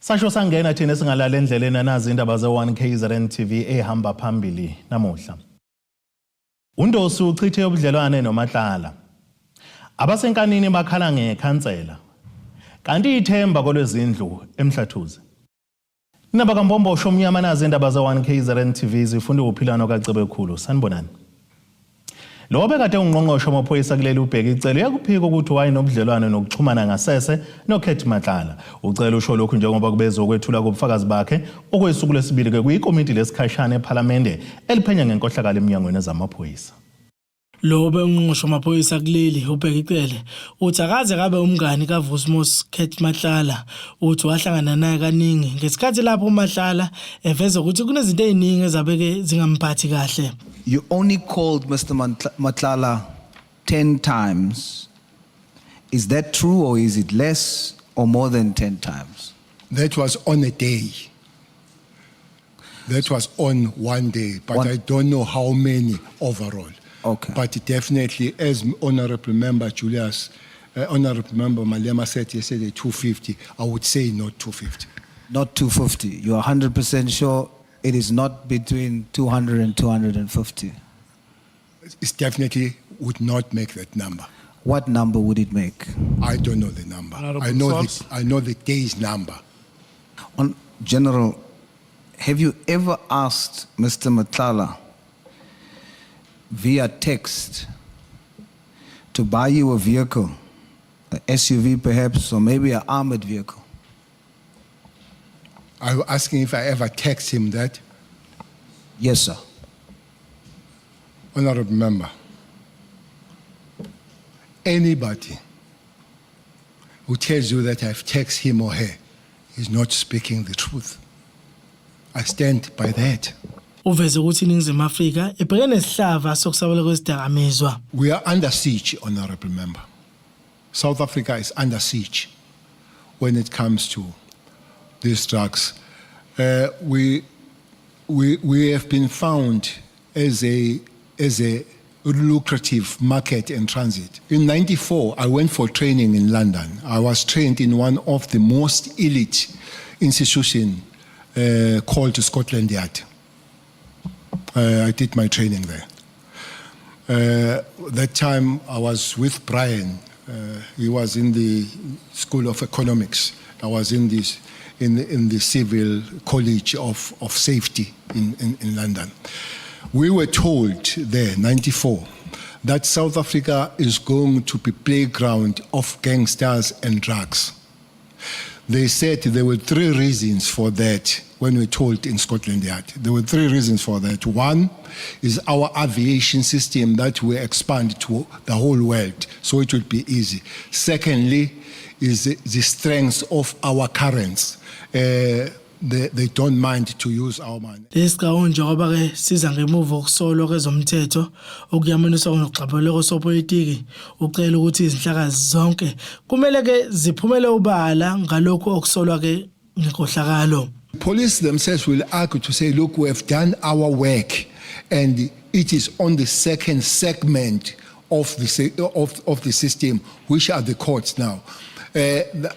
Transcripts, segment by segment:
Sasho sangena thina esingalala endleleni anazi indaba ze-1 KZN TV ehamba phambili namuhla. UNdosi uchithe ubudlelwane noMatlala. Abasenkanini bakhala ngekhansela. Kanti ithemba kolwezindlu eMhlathuze. Indaba kaMbombosho omnyama nazi indaba ze-1 KZN TV zifunda uphilano kaCebekhulu. Sanibonani. Lo obekade ungqongqoshe wamaphoyisa kuleli uBheki Cele uyakuphika ukuthi wayenobudlelwano nokuxhumana ngasese noCat Matlala. Ucele usho lokhu njengoba kubezokwethula kobufakazi bakhe okwesuku lwesibili ke kuyikomiti lesikhashana ePhalamende eliphenya ngenkohlakalo eminyangweni ezamaphoyisa. Lo obengungqongqoshe wamaphoyisa kuleli uBheki Cele uthi akaze kabe umngani kaVusimusi Cat Matlala. Uthi wahlangana naye kaningi ngesikhathi lapho uMatlala eveza ukuthi kunezinto eziningi ezabeke zingamphathi kahle. You only called Mr. Matlala 10 times. Is that true or is it less or more than 10 times? That was on a day. That was on one day, but I don't know how many overall. But definitely, as Honorable Member Julius, Honorable Member Malema said yesterday, 250, I would say not 250. Not 250. You are 100% sure it is not between 200 and 250? It definitely would not make that number. What number would it make? I don't know the number. Honorable Forbes. I know the day's number. On General, have you ever asked Mr. Matlala via text to buy you a vehicle, an SUV perhaps, or maybe an armored vehicle? Are you asking if I ever text him that? Yes, sir. Honorable Member, anybody who tells you that I've texted him or her is not speaking the truth. I stand by that. Uveze ukuthi iNingizimu Afrika ibhekene nesihlava sokusabela kwezidakamizwa. We are under siege, Honorable Member. South Africa is under siege when it comes to these drugs. We have been found as a lucrative market in transit. In 94, I went for training in London. I was trained in one of the most elite institutions called Scotland Yard. I did my training there. That time I was with Brian. He was in the School of Economics. I was in the Civil College of Safety in London. We were told there, 94, that South Africa is going to be playground of gangsters and drugs. They said there were three reasons for that when we told in Scotland Yard. There were three reasons for that. One is our aviation system that we expand to the whole world, so it will be easy. Secondly, is the strength of our currency. They don't mind to use our money. Lesigawu njengoba ke siza ngemuva kokusolwa kwezomthetho okuyamaniswa nokuxabelwa kosopolitiki ucela ukuthi izinhlaka zonke kumele ke ziphumele ubala ngalokhu okusolwa ke ngenkohlakalo. Police themselves will argue to say, "Look, we have done our work, and it is on the second segment of the system, which are the courts now."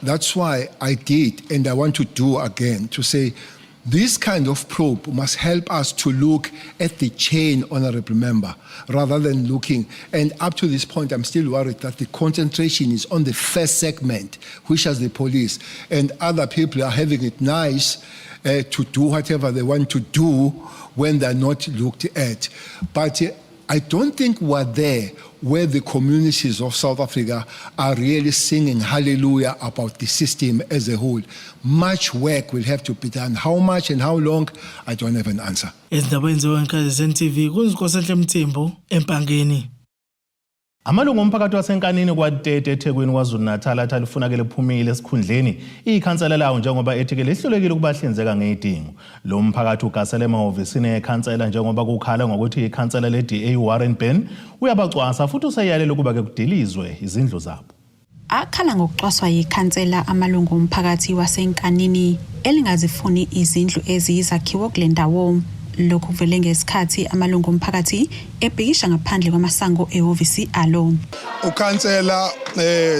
That's why I did, and I want to do again, to say this kind of probe must help us to look at the chain, Honorable Member, rather than looking. And up to this point, I'm still worried that the concentration is on the first segment, which is the police, and other people are having it nice to do whatever they want to do when they're not looked at. But I don't think we're there where the communities of South Africa are really singing hallelujah about the system as a whole. Much work will have to be done. How much and how long, I don't have an answer. Ezindabeni ze-1 TV kuNkosenhle Mthembu eMpangeni. Amalungu omphakathi waseNkanini kwaTete eThekwini KwaZulu-Natal athi alifuna ke liphumile esikhundleni ikhansela lawo njengoba ethi ke lihlulekile ukubahlinzeka ngezidingo. Lo mphakathi ugasele emahhovisini ekhansela njengoba kukhala ngokuthi ikhansela le-DA Warren Benn uyabacwasa futhi useyalela ukuba ke kudilizwe izindlu zabo. Akhala ngokucwaswa yikhansela amalungu omphakathi waseNkanini elingazifuni izindlu eziyizakhiwo kule ndawo. Lokhu kuvele ngesikhathi amalungu omphakathi ebhikisha ngaphandle kwamasango ehhovisi alo. Ukhansela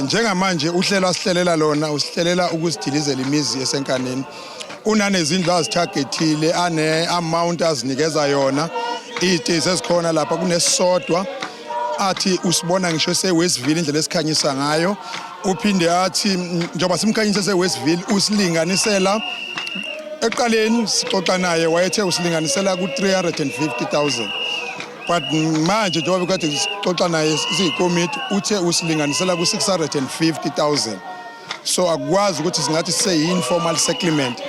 njengamanje uhlelo asihlelela lona usihlelela ukusidilizela imizi eseNkanini. Unanezindlu azithagethile ane amount azinikeza yona iy'tezi ezikhona lapha kunesisodwa athi usibona ngisho eseWestville indlela esikhanyisa ngayo uphinde athi njengoba simkhanyise eseWestville usilinganisela ekuqaleni sixoxa naye wayethe usilinganisela ku-350,000 but manje njengoba bekade sixoxa naye siyikomiti uthe usilinganisela ku-650,000. So akukwazi ukuthi singathi siseyi-informal settlement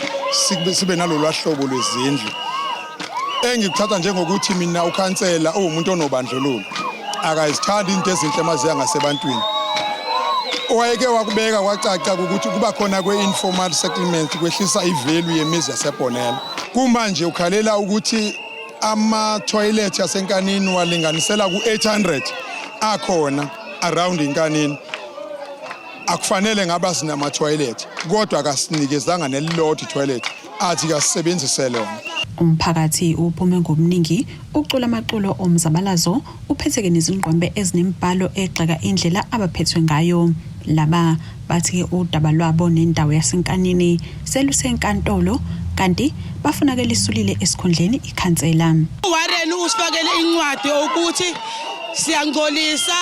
sibe nalolu hlobo lwezindlu. Engikuthatha njengokuthi mina ukhansela uwumuntu onobandlululo, akayizithandi into ezinhle maziya ngasebantwini. Owayeke wakubeka kwacaca ukuthi kuba khona kwe-informal settlement kwehlisa i-value yemizi yaseBonela. Kumanje ukhalela ukuthi ama-toilet aseNkanini walinganisela ku-800 akhona around iNkanini. Akufanele ngabe sinama-toilet kodwa akasinikezanga nelilodwa i-toilet athi kasisebenzise lona. Umphakathi uphume ngobuningi ucula amaculo omzabalazo uphetheke nezingqwembe ezinemibhalo egxeka indlela abaphethwe ngayo. Laba bathi-ke udaba lwabo nendawo yaseNkanini selusenkantolo kanti bafuna ke lisulile esikhundleni ikhansela. UWarren usifakele incwadi ukuthi siyangcolisa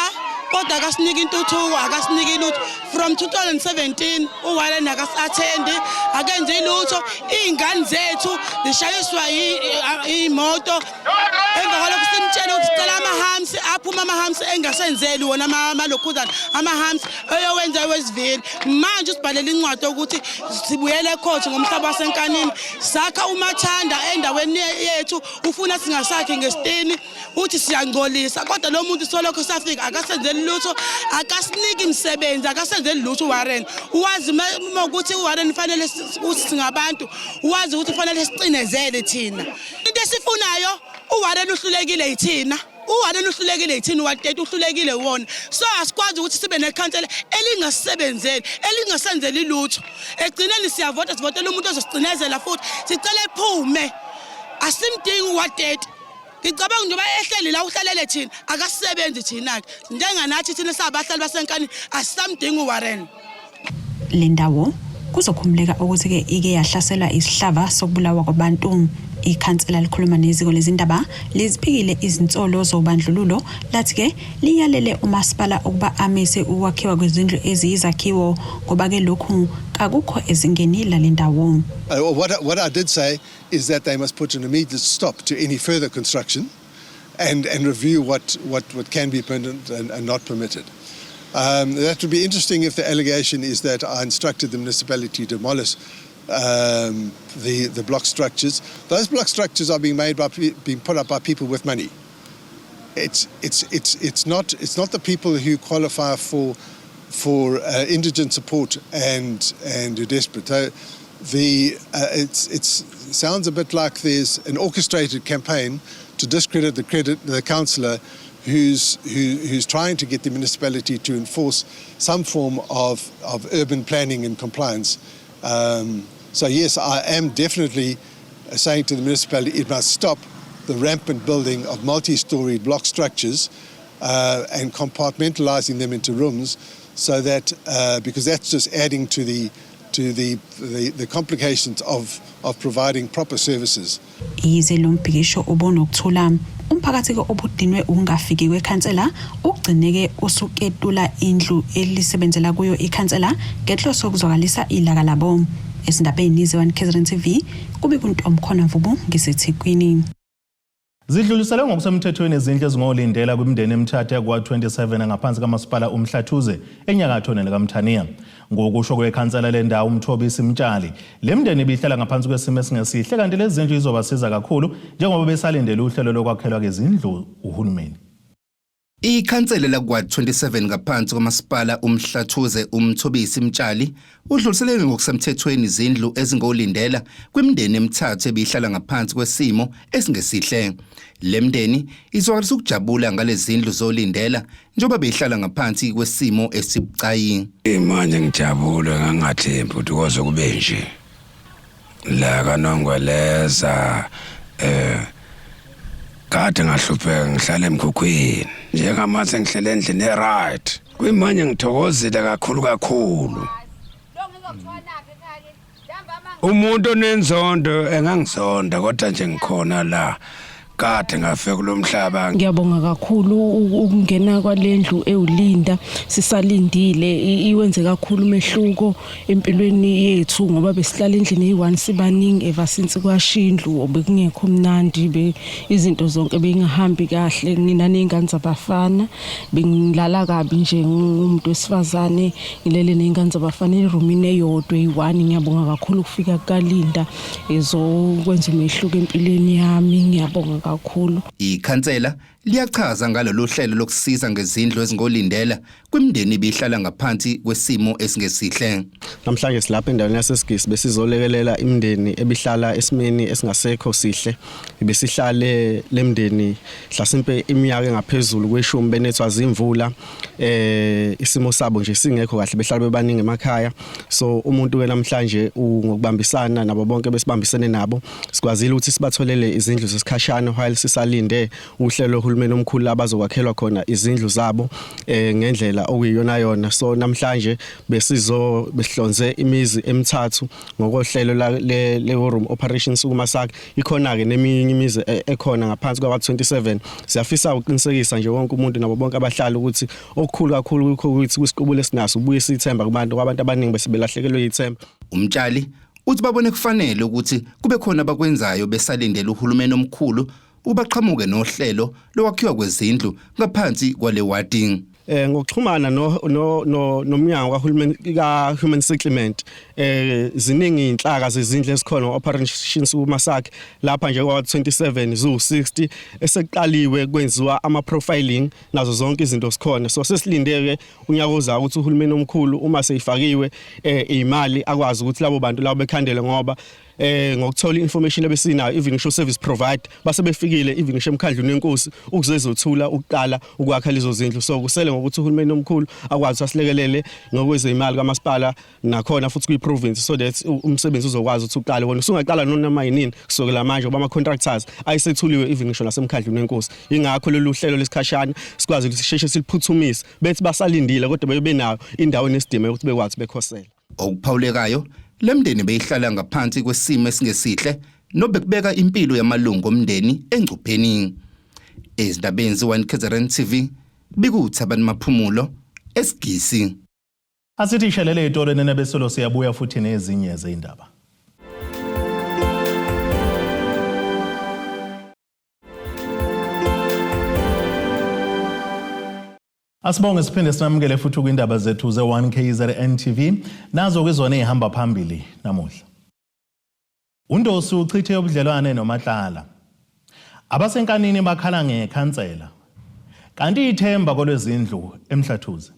kodwa akasiniki intuthuko, akasiniki lutho. From 2017 uWarren akasi-attendi, akenzi lutho. Iy'ngane zethu zishayiswa iy'moto. Emva kwalokho simtshele ukuthi sicela ama-humps, aphuma ama-humps engasenzeli wona amalokhuzana ama-humps eyowenza eWestville. Manje usibhalele incwadi yokuthi sibuyele ecourt ngomhlaba waseNkanini. Sakha umathanda endaweni yethu, ufuna singasakhi ngesitini, uthi siyangcolisa kodwa lo muntu solokho safika akasenzeli lutho, akasiniki imisebenzi, akasenzeli lutho uWarren. Uwazi uma ukuthi uWarren fanele ukuthi singabantu, uwazi ukuthi kufanele sicinezele thina. Into esifunayo uWarren uhlulekile yithina. UWarren uhlulekile yithina, uwatete uhlulekile wona. So asikwazi ukuthi sibe nekhansela elingasebenzeli, elingasenzeli lutho. Ekugcineni siyavota, sivotela umuntu ozosicinezela futhi. Sicela ephume. Asimdingi uwatete. Ngicabanga njengoba ehleli la uhlalele thina, akasebenzi thina-ke. Njenganathi thina sabahlali baseNkanini asisamdingi uWarren. Le ndawo kuzokhumuleka ukuthi-ke ike yahlaselwa isihlava sokubulawa kwabantu. Ikhansela likhuluma neziko lezindaba liziphikile izinsolo zobandlululo lathi-ke liyalele umasipala ukuba amise ukwakhiwa kwezindlu eziyizakhiwo ngoba-ke lokhu kakukho ezingeni lale ndawo. What I did say is that they must put an immediate stop to any further construction and review what can be permitted and not permitted. That would be interesting if the allegation is that I instructed the municipality to demolish the block structures. Those block structures are being made by being put up by people with money. It's not the people who qualify for indigent support and who are desperate. It sounds a bit like there's an orchestrated campaign to discredit the councillor who's trying to get the municipality to enforce some form of urban planning and compliance. So yes, I am definitely saying to the municipality it must stop the rampant building of multi-storied block structures and compartmentalizing them into rooms, so that because that's just adding to the complications of providing proper services. Yize lo mbhikisho ubunokuthula, umphakathi-ke obudinwe ukungafiki kwekhansela ugcineke usuketula indlu elisebenzela kuyo ikhansela ngenhloso yokuzwakalisa ilaka labo. Esindabeni ze-1 KZN TV kube kuNtomkhona Mvubu ngiseThekwini. Zidluliselwe ngokusemthethweni izindlu ezingolindela kwimindeni emithathu yakwa-27 ngaphansi kamasipala uMhlathuze enyakatho nelikaMthaniya. Ngokusho kwekhansela lendawo uMthobisi Mtshali, le mindeni ibihlala ngaphansi kwesimo esingesihle kanti lezi zindlu izobasiza kakhulu njengoba besalindele uhlelo lokwakhelwa kwezindlu uhulumeni. Ikhansela lakwa-27 ngaphansi kwamasipala uMhlathuze uMthobisi Mtshali udluliselele ngokusemthethweni izindlu ezingolindela kwimindeni emithathu ebihlala ngaphansi kwesimo esingesihle. Le mndeni izwakalisa ukujabula ngalezi zindlu zolindela njengoba behlala ngaphansi kwesimo esibucayi. Manje ngijabule ngangathembi ukuthi koze kube nje. La kaNongweleza Eh kade ngahlupheka ngihlala emkhukhwini njengamanje ngihlele endlini e-right kwimanje ngithokozile kakhulu kakhulu umuntu onenzondo engangizonda kodwa nje ngikhona la kade ngafika kulomhlaba ngiyabonga kakhulu ukungena kwalendlu ewulinda sisalindile iwenze kakhulu umehluko empilweni yethu ngoba besihlala endlini eyi-one sibaningi ever since kwashindlu bekungekho mnandi be izinto zonke beyingahambi kahle ngina ney'ngane zabafana bengilala kabi nje ngumuntu wesifazane ngilele ney'ngane zabafana erumini eyodwa eyi-one ngiyabonga kakhulu ukufika kukalinda ezokwenza umehluko empilweni yami ngiyabonga kakhulu Ikhansela liyachaza ngalolu hlelo lokusiza ngezindlu ezingolindela kwimindeni ibihlala ngaphansi kwesimo esingesihle. Namhlanje silapha endaweni yaseSigisi besizolekelela imindeni ebihlala esimeni esingasekho sihle. Besihlale lemndeni hlasimpe iminyaka engaphezulu kweshumi benethwa zimvula eh isimo sabo nje singekho kahle behlala bebaningi emakhaya. So umuntu ke namhlanje ngokubambisana nabo bonke besibambisene nabo sikwazile ukuthi sibatholele izindlu zesikhashana while sisalinde uhlelo lohulumeni omkhulu abazokwakhelwa khona izindlu zabo eh ngendlela okuyiyona yona so namhlanje besizo besihlonze imizi emithathu ngokohlelo le le room operation sukuma sakhe ikhona ke neminye imizi e, ekhona ngaphansi kwa 27 siyafisa ukuqinisekisa nje wonke umuntu nabo bonke abahlali ukuthi okukhulu kakhulu kukho ukuthi kwisiqubulo esinaso ubuye sithemba kubantu kwabantu abaningi bese belahlekelwe ithemba umtshali uthi babone kufanele ukuthi kube khona abakwenzayo besalindele uhulumeni omkhulu ubaqhamuke nohlelo lokwakhiwa kwezindlu ngaphansi kwale wadi. Eh ngokuxhumana no no nomnyango kahulumeni ka human settlement eh ziningi inhlaka zezindlu esikhona operation Sukumasakhe lapha nje kwa 27 zu 60 esekuqaliwe kwenziwa ama profiling nazo zonke izinto sikhona so sesilindeke unyaka ozayo ukuthi uhulumeni omkhulu uma seyifakiwe eh imali akwazi ukuthi labo bantu labo bekhandele ngoba eh ngokuthola information ebesinayo even ngisho service provider base befikile even ngisho emkhandlwini wenkosi ukuzezothula ukuqala ukwakha lezo zindlu so kusele ngokuthi uhulumeni omkhulu akwazi asilekelele ngokwezimali kamasipala nakhona futhi kwi province so that umsebenzi uzokwazi ukuthi uqale wona usungaqala noma yinini kusukela manje ngoba ama contractors ayisethuliwe even ngisho nasemkhandlwini wenkosi ingakho lolu hlelo lesikhashana sikwazi ukuthi sisheshe siliphuthumise bethi basalindile kodwa bebe benayo indawo enesidima yokuthi bekwazi bekhosele Okuphawulekayo, le mndeni beyihlala ngaphansi kwesimo esingesihle nobekubeka impilo yamalungu omndeni engcupheni. Ezindabeni ze-1 KZN TV, bikuThabani Maphumulo, eSigisi. Asithi ishelele itolo nenebesolo siyabuya futhi nezinye zeyindaba. Asibonge siphinde sinamukele futhi kwindaba zethu ze-1 KZN TV nazo kwizona ezihamba phambili namuhla. UNdosi uchithe ubudlelwane noMatlala. Abasenkanini bakhala ngekhansela. Kanti ithemba kolwezindlu eMhlathuze.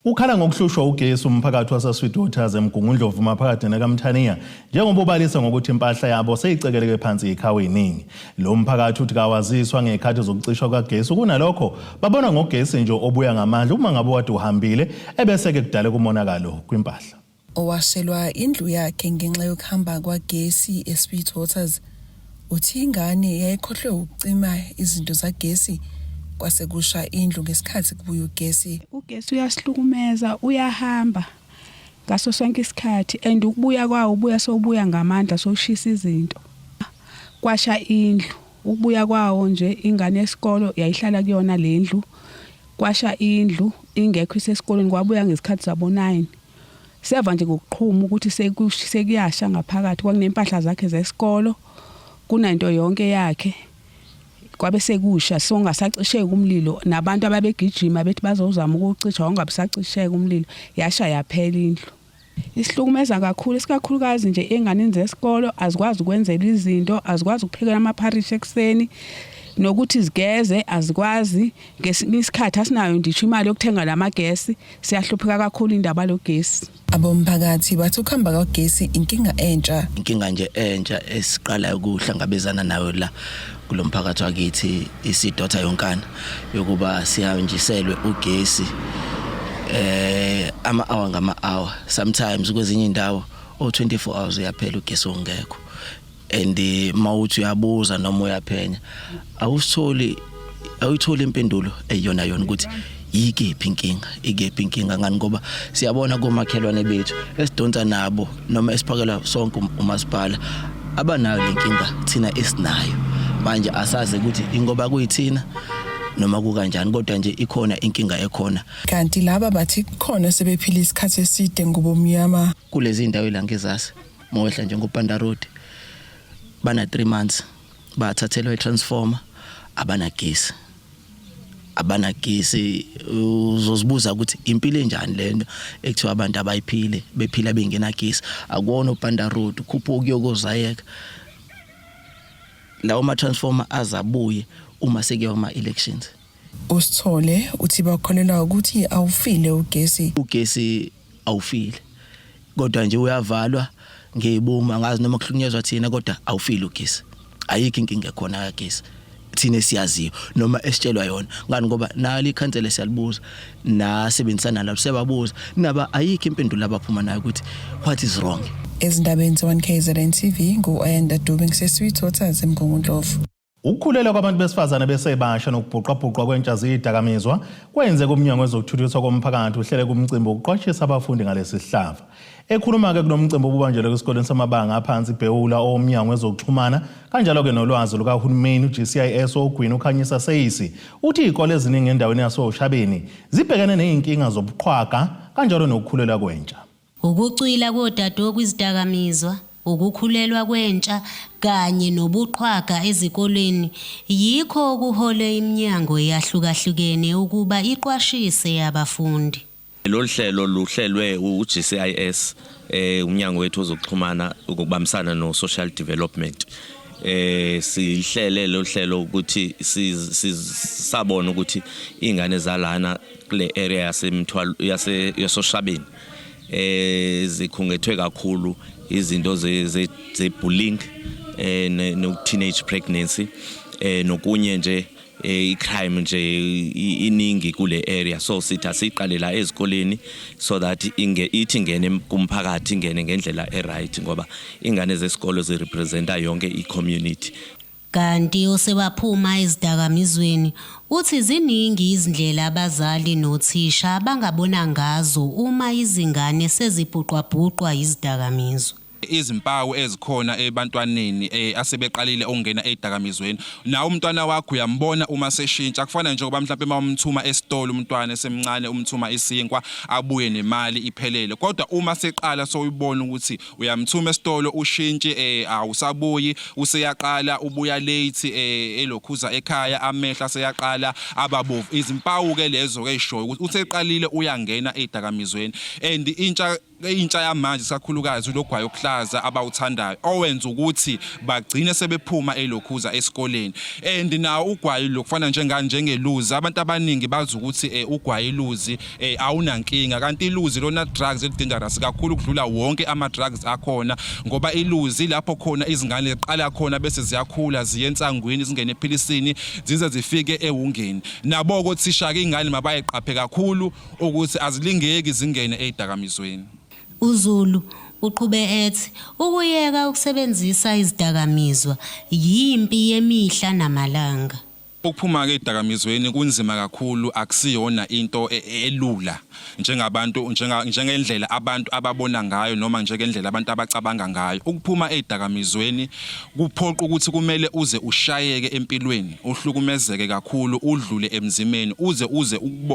Ukhala ngokuhlushwa ugesi umphakathi waseSweetwaters eMgungundlovu maphakathi nekaMthaniya njengoba ubalisa ngokuthi impahla yabo seyicekeleke phansi yikhawu iningi. Lo mphakathi uthi kawaziswa ngezikhathi zokucishwa kukagesi kunalokho babona ngogesi nje obuya ngamandla uma ngabe wade uhambile ebese-ke kudaleka umonakalo kwimpahla. Owashelwa indlu yakhe ngenxa yokuhamba kwagesi eSweetwaters uthi ingane yayikhohlwe ukucima izinto zagesi kwase kusha indlu ngesikhathi kubuya ugesi. Ugesi uyasihlukumeza uyahamba ngaso sonke isikhathi and ukubuya kwawo ubuya sowubuya ngamandla sowushisa izinto. Kwasha indlu ukubuya kwawo nje ingane yesikolo yayihlala kuyona le ndlu kwasha indlu ingekho isesikolweni kwabuya ngesikhathi zabo 9. Seva nje ngokuqhuma ukuthi sekuyasha ngaphakathi kwakunempahla zakhe zesikolo kunento yonke yakhe kwabe sekusha songasacisheki umlilo nabantu ababegijima bethi bazozama ukuwucisha wangabe usacisheka umlilo yasha yaphela indlu isihlukumeza kakhulu isikakhulukazi nje enganeni zesikolo azikwazi ukwenzela izinto azikwazi ukuphekela amapharishi ekuseni nokuthi zigeze azikwazi ngesinye isikhathi asinayo ndisho imali yokuthenga lamagesi Siyahlupheka kakhulu indaba logesi. Abomphakathi bathi ukuhamba kwagesi inkinga entsha. Inkinga nje entsha esiqalayo ukuhlangabezana nayo la kulo mphakathi wakithi isidotha yonkana yokuba sihanjiselwe ugesi eh ama hour ngama hour sometimes kwezinye indawo o 24 hours uyaphela ugesi ongekho. And mawuthi uyabuza noma uyaphenya awusitholi, awuyitholi impendulo eyiyona yona ukuthi yikephi inkinga, ikephi inkinga ngani, ngoba siyabona komakhelwane bethu esidonsa nabo noma esiphakelwa sonke umasipala abanayo lenkinga thina esinayo manje. Asazi ukuthi ingoba kuyithina noma kukanjani, kodwa nje ikhona inkinga ekhona. Kanti laba bathi kukhona sebephila isikhathi eside ngobumnyama. Kulezi ndawo la ngezasi mawehla njengoPanda Road bana 3 months bathathelwa itransformer, abanagesi, abanagesi. Uzozibuza ukuthi impilo enjani lento ekuthiwa abantu abayiphile, bephila bengenagesi. Akuwona uPanda Road, khuphuka kuyokozayeka lawo ma transformer azabuye uma sekuya kuma elections. Usithole uthi bakholelwa ukuthi awufile ugesi. Ugesi awufile, kodwa nje uyavalwa ngeyibuma, angazi noma kuhlukunyezwa thina, kodwa awufile ugesi. Ayikho inkinga ekhona kagesi thina esiyaziyo noma esitshelwa yona. Ngani? Ngoba nalo ikhansela siyalibuza, nasebenzisana nalo siyababuza naba, ayikho impendulo abaphuma nayo ukuthi what is wrong. Ezindabeni ze-1 KZN TV, ngu-Ayanda Dube, ngiseSweetwaters eMgungundlovu. Ukukhulelwa kwabantu besifazane besebasha nokubhuqwabhuqwa kwentsha ziyidakamizwa kwenze kumnyango wezokuthuthukiswa komphakathi uhlele kumcimbi wokuqwashisa abafundi ngalesi sihlava. Ekhuluma-ke kulo mcimbi obubanjelwe esikoleni samabanga aphansi iBhewula, owomnyango wezokuxhumana kanjalo-ke nolwazi lukahulumeni u-GCIS oGwini uKhanyisa Seyisi uthi iy'kole eziningi endaweni yasoShabeni zibhekene ney'nkinga zobuqhwaga kanjalo nokukhulelwa kwentsha. Ukucwila kodade kwizidakamizwa, ukukhulelwa kwentsha kanye nobuqhwaga ezikoleni yikho okuhole iminyango eyahlukahlukene ukuba iqwashise abafundi. Lolu hlelo luhlelwe u-GCIS, umnyango wethu wozokuxhumana ukubambisana no social development. Sihlele lo hlelo ukuthi sisabona ukuthi ingane zalana kule area yasemthwalo yase yasoShabeni zikhungethwe kakhulu izinto ze bullying, no teenage pregnancy, nokunye nje, i-crime nje iningi kule area. So sithi asiqale la ezikoleni so that inge ithi ingene kumphakathi, ingene ngendlela e-right, ngoba ingane zesikolo zirepresenta yonke i-community. Kanti osewaphuma ezidakamizweni uthi ziningi izindlela abazali nothisha abangabona ngazo uma izingane sezibhuqwabhuqwa izidakamizwa. Izimpawu ezikhona ebantwaneni asebeqalile ukungena ezidakamizweni, nawe umntwana wakho uyambona uma seshintsha. Kufana njengoba mhlawumbe uma umthuma esitolo umntwana esemncane, umthuma isinkwa abuye nemali iphelele, kodwa uma seqala soyibona ukuthi uyamthuma esitolo ushintshe, awusabuyi, useyaqala ubuya late, elokhuza ekhaya, amehlo aseyaqala ababovu. Izimpawu ke lezo ke ezishoyo ukuthi useqalile uyangena ezidakamizweni. And intsha yamanje, sikakhulukazi ulogwayi okuhlaza abawuthandayo, owenza ukuthi bagcine sebephuma elokhuza esikoleni. And nawo ugwayi lokufana njengani njengeluzi, abantu abaningi bazi ukuthi ugwayi iluzi awunankinga, kanti iluzi lona drugs eli dangerous kakhulu ukudlula wonke ama drugs akhona, ngoba iluzi lapho khona izingane ziqala khona bese ziyakhula ziye ensangwini, zingene ephilisini, zize zifike ewungeni. Nabo kothisha ke ingane mabayiqaphe kakhulu ukuthi azilingeki zingene ezidakamizweni. uZulu uqhube ethi ukuyeka ukusebenzisa izidakamizwa yimpi yemihla namalanga. Ukuphuma ke ezidakamizweni kunzima kakhulu, akusiyona into elula njengabantu njengendlela abantu ababona ngayo noma njengendlela abantu abacabanga ngayo. Ukuphuma ezidakamizweni kuphoqa ukuthi kumele uze ushayeke empilweni, uhlukumezeke kakhulu, udlule emzimeni, uze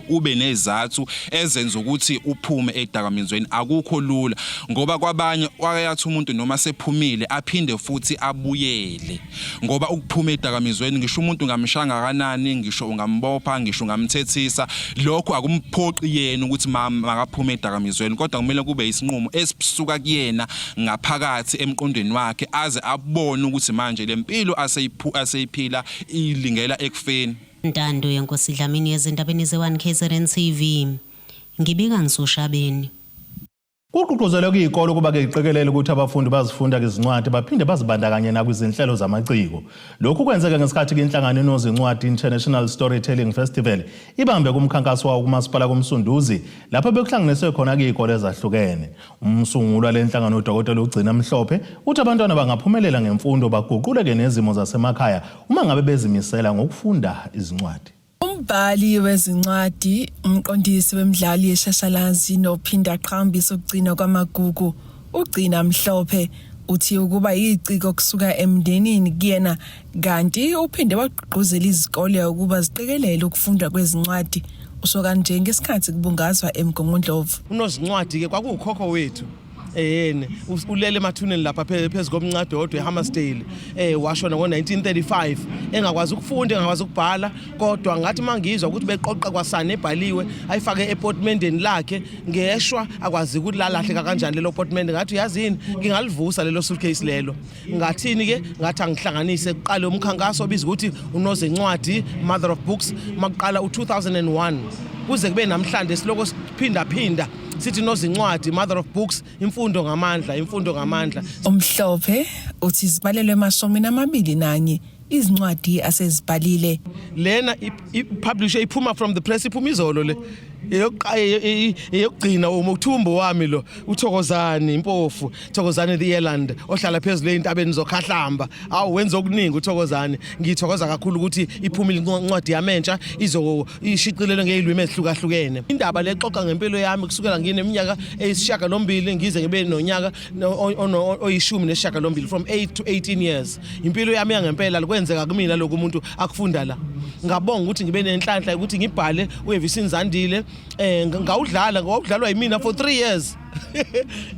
ube nezathu ezenza ukuthi uphume ezidakamizweni. Akukho lula, ngoba kwabanye wayathi umuntu noma sephumile aphinde futhi abuyele, ngoba ukuphuma ezidakamizweni, ngisho umuntu ungamshaya kangakanani, ngisho ungambopha, ngisho ungamthethisa, lokho akumphoqi yena ukuthi makaphume ezidakamizweni, kodwa kumele kube isinqumo esisuka kuyena ngaphakathi emqondweni wakhe, aze abone ukuthi manje lempilo aseyiphila ilingela ekufeni. Ntando yenkosi Dlamini, ezindabeni ze-1 KZN TV. Ngibika ngisoShabeni. Kugqugquzelwe kuyikole ukuba ke iqikelele ukuthi abafundi bazifunda izincwadi baphinde bazibandakanye nakwizinhlelo zamaciko. Lokhu kwenzeke ngesikhathi inhlangano inozincwadi International Storytelling Festival ibambe kumkhankaso wawo kumasipala koMsunduzi lapho bekuhlanganiswe khona kuyikole ezahlukene. Umsungulwa lenhlangano uDokotela uGcina Mhlophe uthi abantwana bangaphumelela ngemfundo baguquleke nezimo zasemakhaya uma ngabe bezimisela ngokufunda izincwadi. Umbhali wezincwadi, umqondisi wemidlali yeshashalazi nophinda aqhakambise ukugcinwa kwamagugu, uGcina Mhlophe, uthi ukuba yiciko kusuka emndenini kuyena kanti uphinde wagqugquzela izikole ukuba ziqikelele ukufundwa kwezincwadi. Usho kanje ngesikhathi kubungazwa eMgungundlovu. Unozincwadi-ke kwakuwukhokho wethu eyene ulele emathuneni lapha phezu komncado odwa eHammersdale eh washona ngo-1935 engakwazi ukufunda engakwazi ukubhala kodwa ngathi mangizwa ukuthi beqoqa kwasana ebhaliwe ayifake epotimendeni lakhe ngeshwa akwazi ukuthi lalahleka kanjani lelo potimende ngathi uyazini ngingalivusa lelo suitcase lelo ngathini ke ngathi angihlanganise kuqale umkhankaso obizwa ukuthi unozencwadi mother of books makuqala u-2001 kuze kube namhlanje siloko siphinda phinda sithi nozincwadi mother of books imfundo ngamandla imfundo ngamandla Umhlophe uthi zibalelwe emashumini 21 izincwadi asezibhalile. Lena ipublish iphuma from the press iphuma izolo le eyokugcina umuthumbo wami lo uThokozani Impofu Thokozani the Eland ohlala phezulu ezintabeni zokhahlamba awu wenza okuningi uThokozani ngithokoza kakhulu ukuthi iphumile incwadi yami entsha izo ishicilelwe ngezilwimi ezihlukahlukene indaba lexoxa ngempilo yami kusukela ngineminyaka eyisishiyagalombili ngize ngibe nonyaka oyishumi nesishiyagalombili from 8 to 18 years impilo yami yangempela likwenzeka kumina lokhu umuntu akufunda la ngabonga ukuthi ngibe nenhlanhla ukuthi ngibhale uEvisini Zandile eh ngawudlala ngawudlalwa yimina for 3 years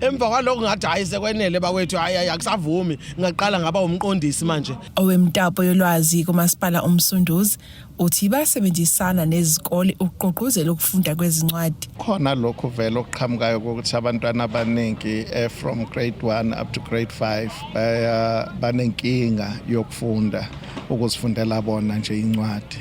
emva kwalokho ngathi hayi sekwenele bakwethu hayi hayi akusavumi ngaqala ngaba umqondisi manje Owemtapo yolwazi kumasipala uMsunduzi uthi basebenzisana nezikole ukugqugquzela ukufunda kwezincwadi. Khona lokhu vele okuqhamukayo ukuthi abantwana abaningi eh, from grade 1 up to grade 5 baya banenkinga yokufunda ukuzifundela bona nje incwadi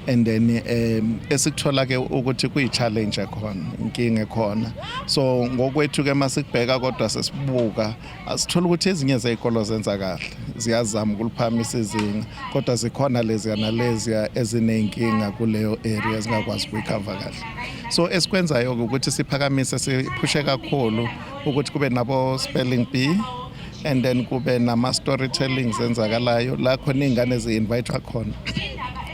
and then um esikuthola ke ukuthi kuyi challenge ekhona inkinga ekhona so ngokwethu ke masikubheka kodwa sesibuka asithola ukuthi ezinye zey'kolo zenza kahle ziyazama ukuliphakamisa izinga kodwa zikhona leziya naleziya eziney'nkinga kuleyo area zingakwazi ukuyikhava kahle so esikwenzayo-ke ukuthi siphakamise siphushe kakhulu ukuthi kube nabo-spelling bee and then kube nama-storytelling zenzakalayo la khona iy'ngane zi-invayithwa khona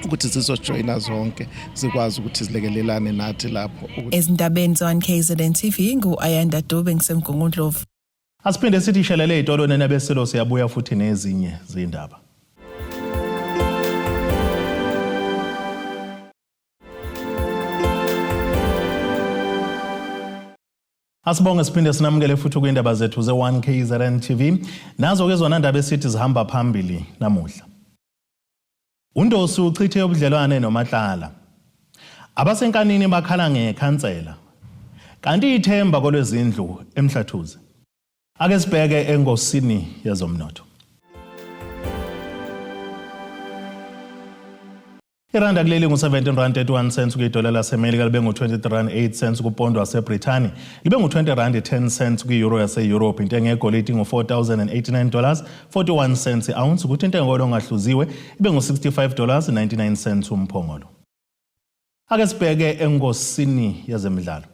ukuthi zizojoyina zonke zikwazi ukuthi zilekelelane nathi lapho Ezindabeni ze-1 KZN TV ngu-Ayanda Dube ngiseMgungundlovu. Asiphinde sithi shelele ezitolo nenabesilo siyabuya futhi nezinye zindaba. Asibonge siphinde sinamukele futhi kwindaba zethu ze-1 KZN TV. Nazo ke zona ndaba esithi zihamba phambili namuhla. UNdosi uchithe ubudlelwane noMatlala. Abasenkanini bakhala ngekhansela. Kanti ithemba kolwezindlu eMhlathuze. Ake sibheke engosini yezomnotho. Iranda kuleli ngu-17 rand 31 cents kwidola laseMelika libe ngu-23 rand 8 cents kupondo waseBrithani libe ngu-20 rand 10 cents kwi-euro yase-Europe. Intengo yegolide ingu-4089 dollars 41 cents i-ounce kuthi intengo yolongahluziwe ibe ngu-65 dollars 99 cents umphongolo. Ake sibheke engosini yezemidlalo.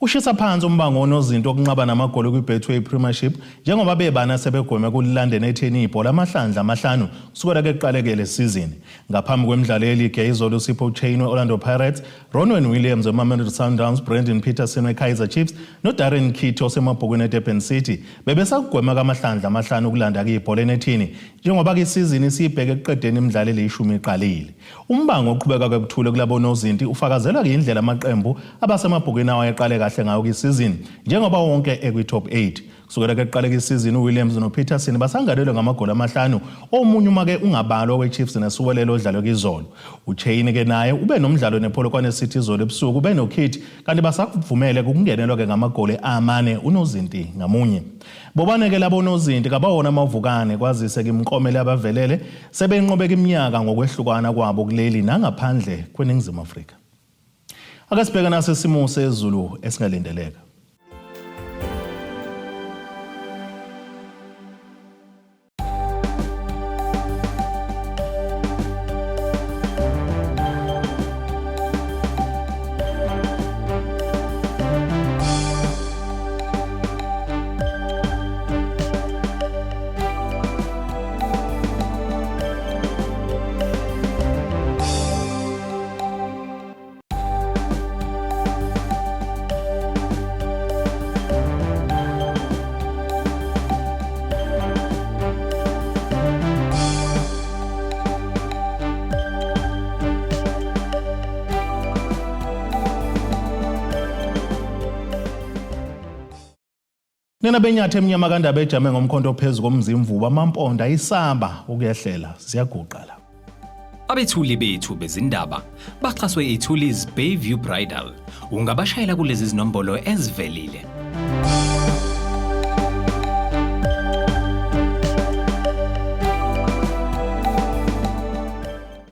Ushisa phansi umbango wonozinto okunqaba namagoli kwi-Betway Premiership njengoba bebana sebegweme kulilanden etheni ibhola amahlandla amahlanu kusukela kuqaleke le sizini. Ngaphambi kwemidlalo yeligi yayizolo uSipho Chaine we-Orlando Pirates, Ronwen Williams weMamelodi Sundowns, Brandon Petersen we-Kaizer Chiefs noDarren Keet osemabhukwini eDurban City bebesakugwema kamahlandla amahlanu ukulanda ibhola enethini njengoba ke isizini isibheke ekuqedeni imidlalo elishumi iqalile. Umbango oqhubeka kwekuthule kulabo nozinti ufakazelwa indlela amaqembu abasemabhukwini awayeqale kahle ngayo kwisizini njengoba wonke ekwi-top 8. Kusukela kuqale isizini uWilliams noPetersen basangalelwe ngamagoli amahlanu omunye uma ke ungabalwa weChiefs neSiwelele odlalwe kizolo. uChaine ke naye ube nomdlalo nePolokwane City izolo ebusuku ube noKit kanti basakuvumele ukungenelwa ke ngamagoli amane unozinti ngamunye. Bobane ke labo nozinti kabawona amavukane kwazise ke imiklomelo abavelele sebenqobeka iminyaka ngokwehlukana kwabo kuleli nangaphandle kweNingizimu Afrika. Ake sibheke nasi isimo sezulu esingalindeleka. Nina benyathi emnyama kandaba ejame ngomkhonto ophezu komzimvubu amampondo ayisaba ukuyehlela ziyaguqa la. Abethuli bethu bezindaba baxhaswe iThuli's Bayview Bridal. Ungabashayela kulezi zinombolo ezivelile.